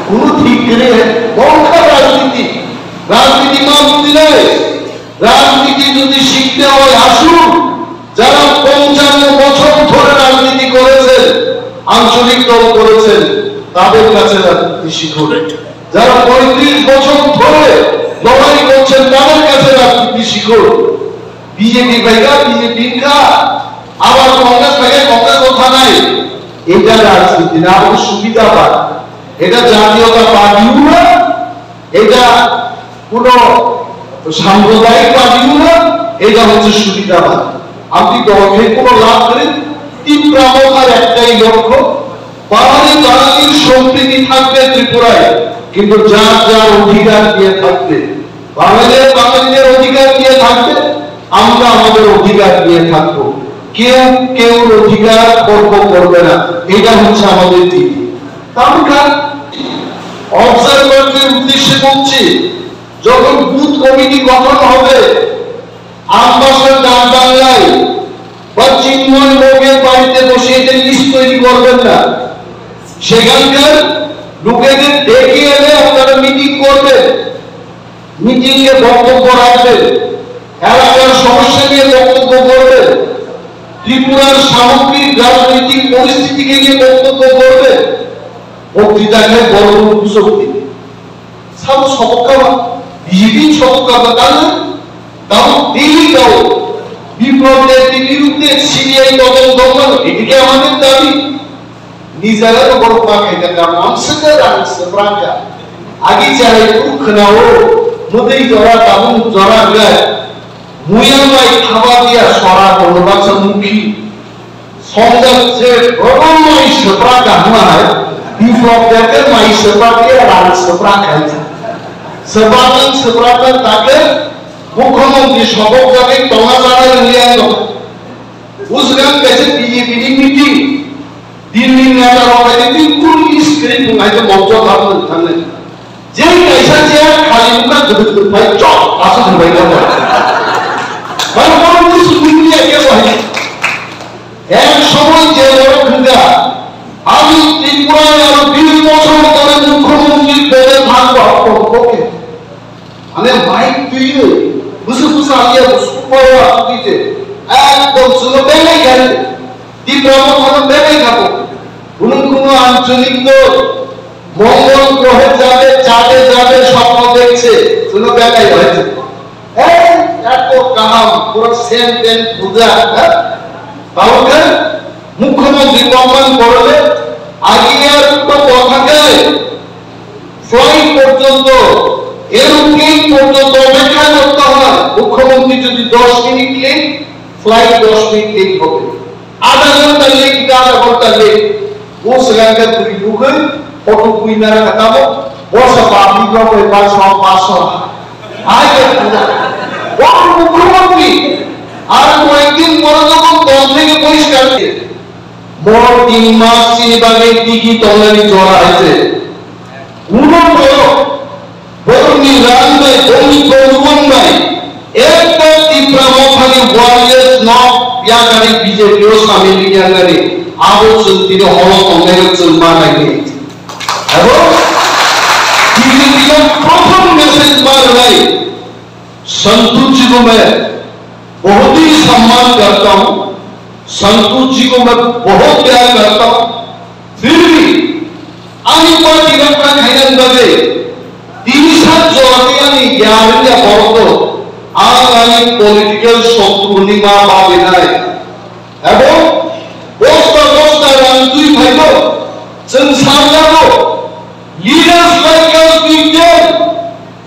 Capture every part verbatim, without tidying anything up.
কোনো ঠিক নেই। বংশ রাজনীতি, রাজনীতি মা বুদ্ধি নেই। রাজনীতি যদি শিখতে হয় আসুন, যারা পঞ্চান্ন বছর ধরে রাজনীতি করেছেন, আঞ্চলিক দল করেছেন, তাদের কাছে রাজনীতি শিখুন। যারা পঁয়ত্রিশ বছর ধরে লড়াই করছেন, তাদের কাছে রাজনীতি শিখুন। বিজেপি ভাইরা বিজেপি খা, আবার কংগ্রেস ভাইরা কংগ্রেস কথা নাই। এটা রাজনীতি না, আমাদের সুবিধা পায়। এটা জাতীয়তা পার্টিও না, এটা কোনো সাম্প্রদায়িক পার্টিও না, এটা হচ্ছে সুবিধাবাদ। আপনি দল থেকে কোনো লাভ করেন, তিপ্রা মথার একটাই লক্ষ্য, বাঙালি বাঙালির সম্প্রীতি থাকবে ত্রিপুরায়, কিন্তু যার যার অধিকার নিয়ে থাকবে। বাঙালিরা বাঙালিদের অধিকার নিয়ে থাকবে, আমরা আমাদের অধিকার নিয়ে থাকবো। কেউ কেউর অধিকার খর্ব করবে না, এটা হচ্ছে আমাদের নীতি। তাহলে অবজারভারদের উদ্দেশ্যে বলছি, যখন বুথ কমিটি গঠন হবে, আমবাসা ডাক বাংলায় বা চিন্ময় মগের বাড়িতে বসে এটা লিস্ট তৈরি করবেন না। সেখানকার লোকেদের ডেকে এনে আপনারা মিটিং করবেন, মিটিং এ বক্তব্য রাখবেন, এলাকার সমস্যা নিয়ে বক্তব্য করবেন, ত্রিপুরার সামগ্রিক রাজনৈতিক পরিস্থিতিকে নিয়ে বক্তব্য করবেন। বক্তৃতা খায় বড় বড় ঘোষক দিন। Sabo sobo kama, B J P sobo kama tangwi, tabuk daily tabuk Biplab Debni birudde C B I todonto mano, etike amader dabi. Nijera no borok ma khaikha, rang swkha, rang swprangkha. Agi cherai phuru khwnao, mwtwi jora, tabuk jora wngkha. Muya bai thaba dia sora tongo baksa mukhi. Songjak se rokomni swprak kahma hai, Biplab Debni mai swprak ya rang swprak hai. Swprak nang swprak nang take Mukhyamantri sobok jagwi tongna jana rwliya no. Bujgang kaisa B J P ni meeting. Dilli neta rok bai tei kul script ngai to mokto thang thang nai. Je kaisa je khali mukha guduk guduk bai chok asu thang bai thang. Bai kono musu duniya ke bai. Ek somoy je loro khunga, ami Tripura aro bis bochor dhore mukhyamantri pode thangbo, oke. Mane mic twiwi, busu busu aliya busu power twiwi, ekdom chwngno benai kha, Tipra Mothano benai kha bo. Kuno kuno ancholik to Mongol grohe jabe, chande jabe, swpno dekhche, chwngno benai hoiche. Hey, eto kaham, pura sen ten puja, ha? Tamo khe Mukhyamantri Komlan Korole, agi airport to kotha khai, flight porjonto, aeroplane porjonto opekha korte hoy, mukhyamantri jodi dosh minute late, flight dosh minute late hobe. Adha ghonta late, adha ghonta late. O swkang khe bwrwi bukhui, photo bui nara kha tamo, borsa public rok bai paanch sho, paanch sho. Hai khe puja. O mukhyamantri, ar koyekdin pore jokhon dol theke poriskar diye. Boro tin mas chini bagwi tigi tongnani jora hai se. Ulo borok, borokni rang bai, borokni borjubon bai, ekta Tipra Mothani warriors no yakari B J P o samil wngya nani, abo chwng tini holo tongnai rok chwng ma nai ni. Abo B J P o prothom message ma rwnai. Santosh जी को मैं बहुत ही सम्मान करता हूँ, संतोष जी को मैं बहुत प्यार करता हूँ। फिर भी ani party rokna khainani bagwi tini sat jora tei ani yarwngya borok no ang ani political sotru hwnwi ma babinai. Abo bosta bosta rang twi phaibo, chwng saljago, leaders like us, we tell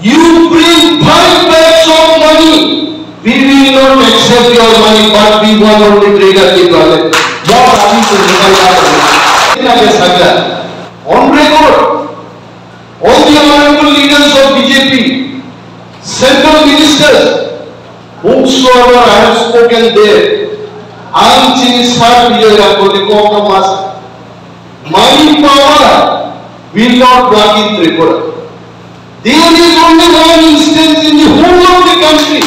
you bring five bags of money, we will not accept your money, but we want only greater Tipraland. What are you to On record, all the honorable leaders of B J P, central ministers, whomsoever I have spoken there, ang chini sir Bijoy Rangwal ni kok no ma sa. Money power will not work in Tripura. There is only one instance in the whole of the country.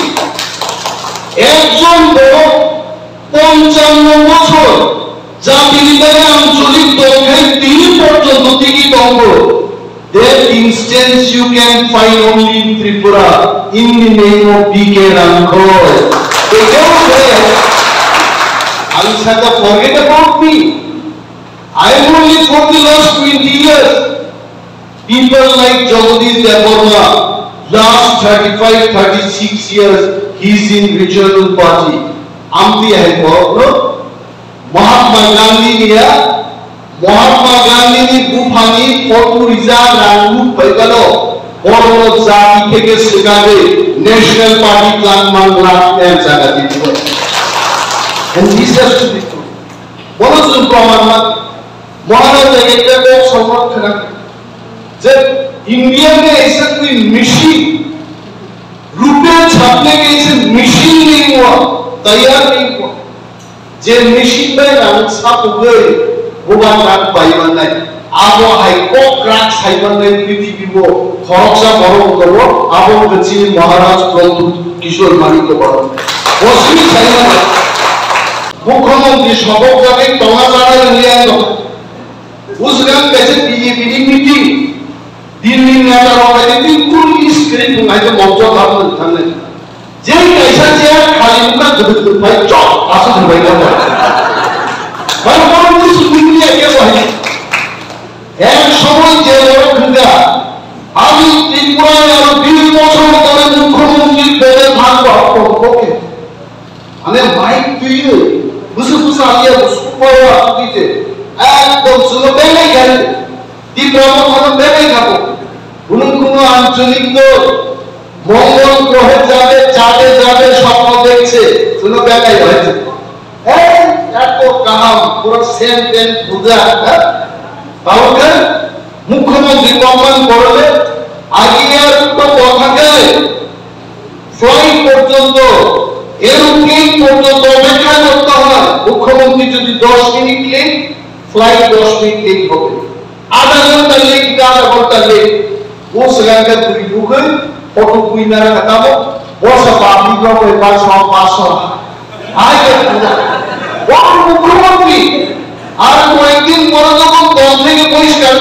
Ekjon borok পঞ্চান্ন বছর জাতির পিতারে আঞ্চলিক দল খাই তিনি পর্যন্ত ticket That instance you can find only in Tripura, in the name of B K Ramkhoi. They don't say, ang saka forget about me. I am only for the last twenty years. People like Jagadish Debbarma, last thirty-five, thirty-six years, he is in regional party. Amtwi hai borok no Mahatma Gandhi niya, Mahatma Gandhi ni buphani photo rijak rang ruk bai bano, borok no jati theke swkagwi national party tlang mang lak em jaga di. And this has to be true. Bono chwng proman man. Maharaj ekta kok samrat khna je India ne aisa koi machine, rupe chhapne ke aisa machine nahi hua, taiyar nahi hua. Je machine bai rang sapugwi bubagra bai mannai, abo hai kok krak sai mannai prithibi o khoroksa borok tongo, abo hwnkhe chini Maharaj Pradyut Kishore Manikya Babu. Bo simi sai mannai. Mukhyamantri sobok jagwi tongna chana rwngya wng tong. Bwswkang kaisa B J P ni meeting, Delhi neta rok bai tei kunu script wng hai khe mokjol thang thang nai. Je kaisa chair khali wngkha kwdwk kwdwk bai chop aswk hwnbai tongkha. Bai bono bwswk wngya kebo hai. Ek somoi je borok hwnkha, "Ami Tripura ni aro bis bochor dhore mukhyamantri pede thangba." Mane mic twiwi bwswk bwsa aliya bwswk power twi te ekdom chwngno belai gari. Tipra Motha no belai kha bo. Kunun kunun ancholik to Mongol grohe jabe, jabe, jabe, স্বপ্ন দেখছে, শুনো বেকাই হয়েছে। এই এত কাহাম, পুরো সেন টেন বুঝা, হ্যাঁ? তাহলে মুখ্যমন্ত্রী কম্পন করলে আগে আর তো কথা যায়, ফ্লাইট পর্যন্ত, এরোপ্লেন পর্যন্ত অপেক্ষা করতে হয়। মুখ্যমন্ত্রী যদি দশ মিনিট লেট, ফ্লাইট দশ মিনিট লেট হবে। আধা ঘন্টা লেট, আধা ঘন্টা লেট। ও সেখানকার দুই মুখে ফটো কুইনারা খাতাবো, বর্ষা পাবলিক রকম পাঁচশো, পাঁচশো। আয়, ও মুখ্যমন্ত্রী, আর কয়েকদিন পরে যখন দল থেকে বহিষ্কার